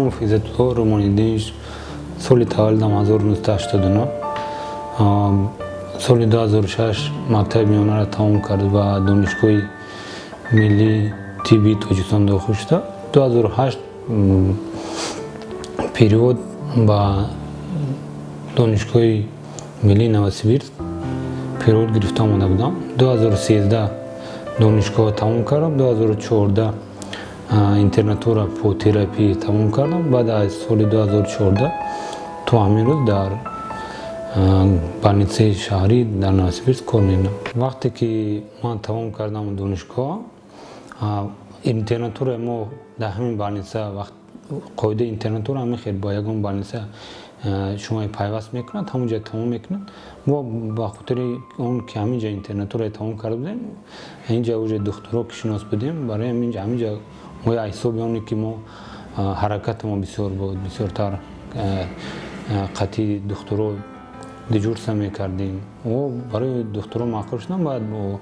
Икромов Иззатулло Румониддинович, соли таваллудам 1989. Соли 2006 мактаби миёнаро тамом кард ва Донишгоҳи миллии тиббии Тоҷикистон дохил шуда. 2008 перевод ба Донишгоҳи миллии Новосибирск перевод гирифта омада будам. 2013 донишгоҳро тамом кардам. 2014 интернатура по терапия тамом кардам. Баъд аз соли 2014 то ҳамин рӯз дар больницаи шаҳрӣ дар Новосибирск кор мекунам. Вақте ки ман тамом кардам донишгоҳ, интернатураи мо дар ҳамин больница, қоидаи интернатура ҳамин хел, бо ягон больница шумо пайваст мекунад, ҳамон ҷо тамом мекунад. Мо ба хотири он ки ҳамин ҷо интернатураи тамом карда будем, инҷа уже духтуро ки шинос будем, барои ҳамин ҷо мо ҳисоби оне ки мо ҳаракати мо бисёр буд, бисёртар қатъи духтуро дежурство мекардем. О барои духтуро маъқул шудам, баъд бо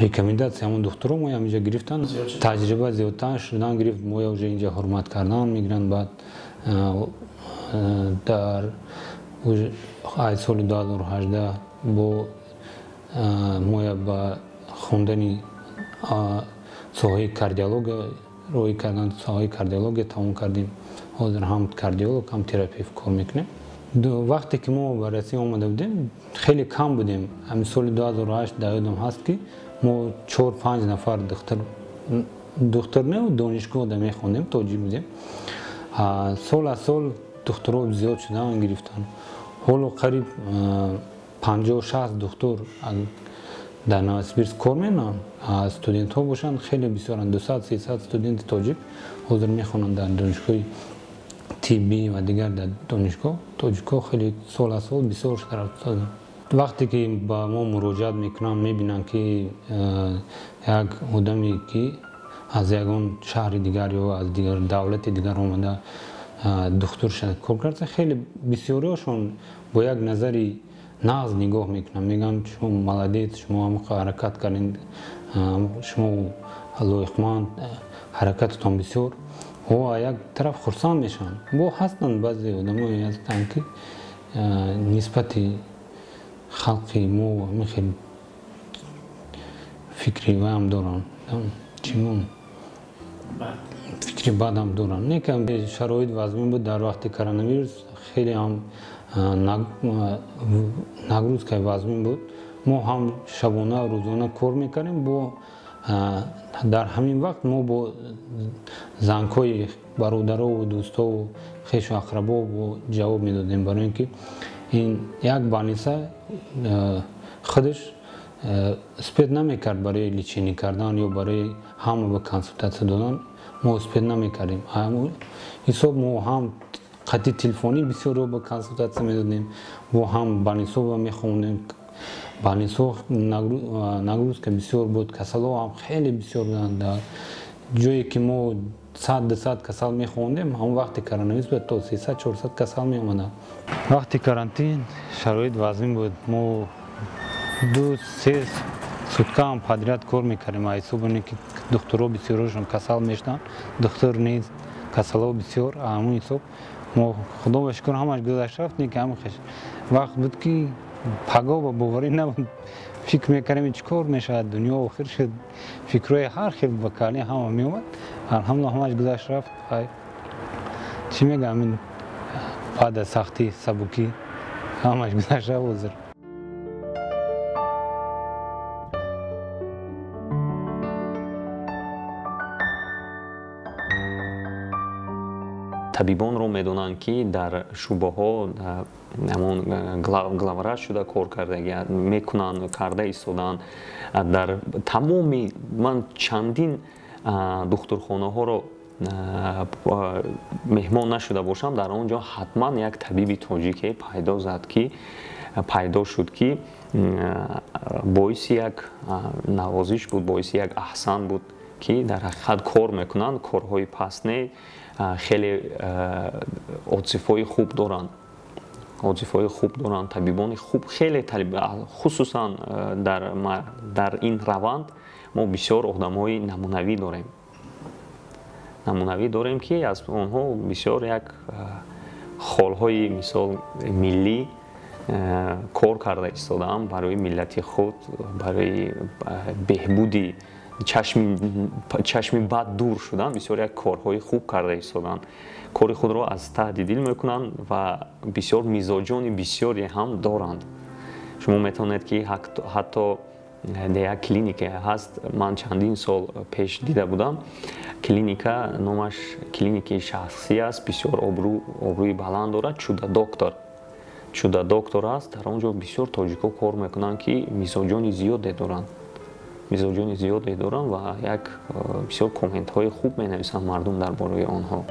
рекомендация ҳамон духтуро мо ҳаминҷа гирифтан, таҷриба зиёдтар шудан гирифт, мо уже инҷа ҳурмат кардан мегиранд. Баъд дар аз соли 2018 бо моя ба хондани соҳаи кардиология роҳӣ кардан, соҳаи кардиология тамом кардем. Ҳозир ҳам кардиолог, ҳам терапевт кор мекунем. Вақте ки мо ба Россия омада будем, хеле кам будем. Ҳамин соли 2008 дар ёдам ҳаст ки мо 4-5 нафар духтур не, донишгоҳда мехондем, тоҷик будем. Сол аз сол духтурҳо зиёд шудан гирифтанд. Ҳоло қариб 50-60 духтур дар Новосибирск кор мекунанд. Студентҳо бошанд хеле бисёранд, 200-300 студенти тоҷик ҳозир мехонанд дар донишгоҳи тиббӣ ва дигар дар донишгоҳ. Тоҷикҳо хеле сол аз сол бисёр шуда рафтанд. Вақте ки ба мо муроҷиат мекунанд, мебинанд ки як одаме ки аз ягон шаҳри дигар ё аз дигар давлати дигар омада духтур шуда кор карда, хеле бисёриҳошон бо як назари нағз нигоҳ мекунанд, мегӯянд шумо молодец, шумо ҳам ҳаракат кардед, шумо лоиқманд, ҳаракататон бисёр. О як тараф хурсанд мешаванд. Бо ҳастанд баъзе одамое ҳастанд ки нисбати халқи мо ҳамин хел фикри ваям доранд, чимон фикри бадам доранд. Не ки шароит вазмин буд дар вақти коронавирус, хеле ҳам нагрузкаи вазмин буд. Мо ҳам шабона рӯзона кор мекардем. Бо дар ҳамин вақт мо бо зангҳои бародарову дӯстову хешу ақрабо ҷавоб медодем, барои ин ки ин як больница худаш успеть намекард барои лечение кардан ё барои ҳама ба консултатсия додан, мо успеть намекардем. Ҳисоб мо ҳам қатъи телефонӣ бисёрро ба консултатсия медодем, бо ҳам больницаҳо мехондем. Больницаҳо нагрузка бисёр буд, касалҳо ҳам хеле бисёр буданд. Дар ҷое ки мо 100-200 касал мехондем, ҳамон вақти коронавирус буд то 300-400 касал меомаданд. Вақти карантин шароит вазмин буд. Мо 2-3 сутка ҳам подряд кор мекардем. Аз ҳисоби оне ки духтурҳо бисёрашон касал мешуданд, духтур нест, касалҳо бисёр. Ҳамон ҳисоб мо худо ба шукр ҳамаш гузашт рафт, не ки ҳамин вақт буд ки пагоҳ ба боварӣ набуд. Фикр мекардем чӣ кор мешавад, дунё охир шуд. Фикрҳои ҳар хел ба калӣ ҳама меомад. Алҳамдулиллоҳ ҳамаш гузашт рафт. Чӣ мегӯям, ин баъд аз сахтӣ сабукӣ ҳамаш гузашт рафт ҳозир. Табибонро медонанд ки дар шӯъбаҳо ҳамон главврач шуда кор кардаги мекунанд, карда истодаанд. Дар тамоми ман чандин духтурхонаҳоро меҳмон нашуда бошам, дар он ҷо ҳатман як табиби тоҷике пайдо зад ки пайдо шуд ки боиси як навозиш буд, боиси як аҳсан буд ки дар ҳақиқат кор мекунанд, корҳои паст не, хеле отзифҳои хуб доранд, отзифҳои хуб доранд, табибони хуб хеле, хусусан дар ин раванд мо бисёр одамҳои намунавӣ дорем. Намунавӣ дорем, ки аз онҳо бисёр як холҳои, мисол, миллӣ кор карда истодаам барои миллати худ, барои беҳбуди чашми бад дур шудан бисёр як корҳои хуб карда истодаанд. Кори худро аз таҳди дил мекунанд ва бисёр мизоҷони бисёре ҳам доранд. Шумо метавонед, ки ҳатто як клиника ҳаст, ман чандин сол пеш дида будам. Клиника номаш, клиникаи шахсӣ аст, бисёр обрӯи баланд дорад, «Чудо доктор», «Чудо доктор» аст. Дар он ҷо бисёр тоҷикҳо кор мекунанд, ки мизоҷони зиёде доранд, мизоҷони зиёде доранд ва як бисёр комментҳои хуб менависанд мардум дар бораи онҳо.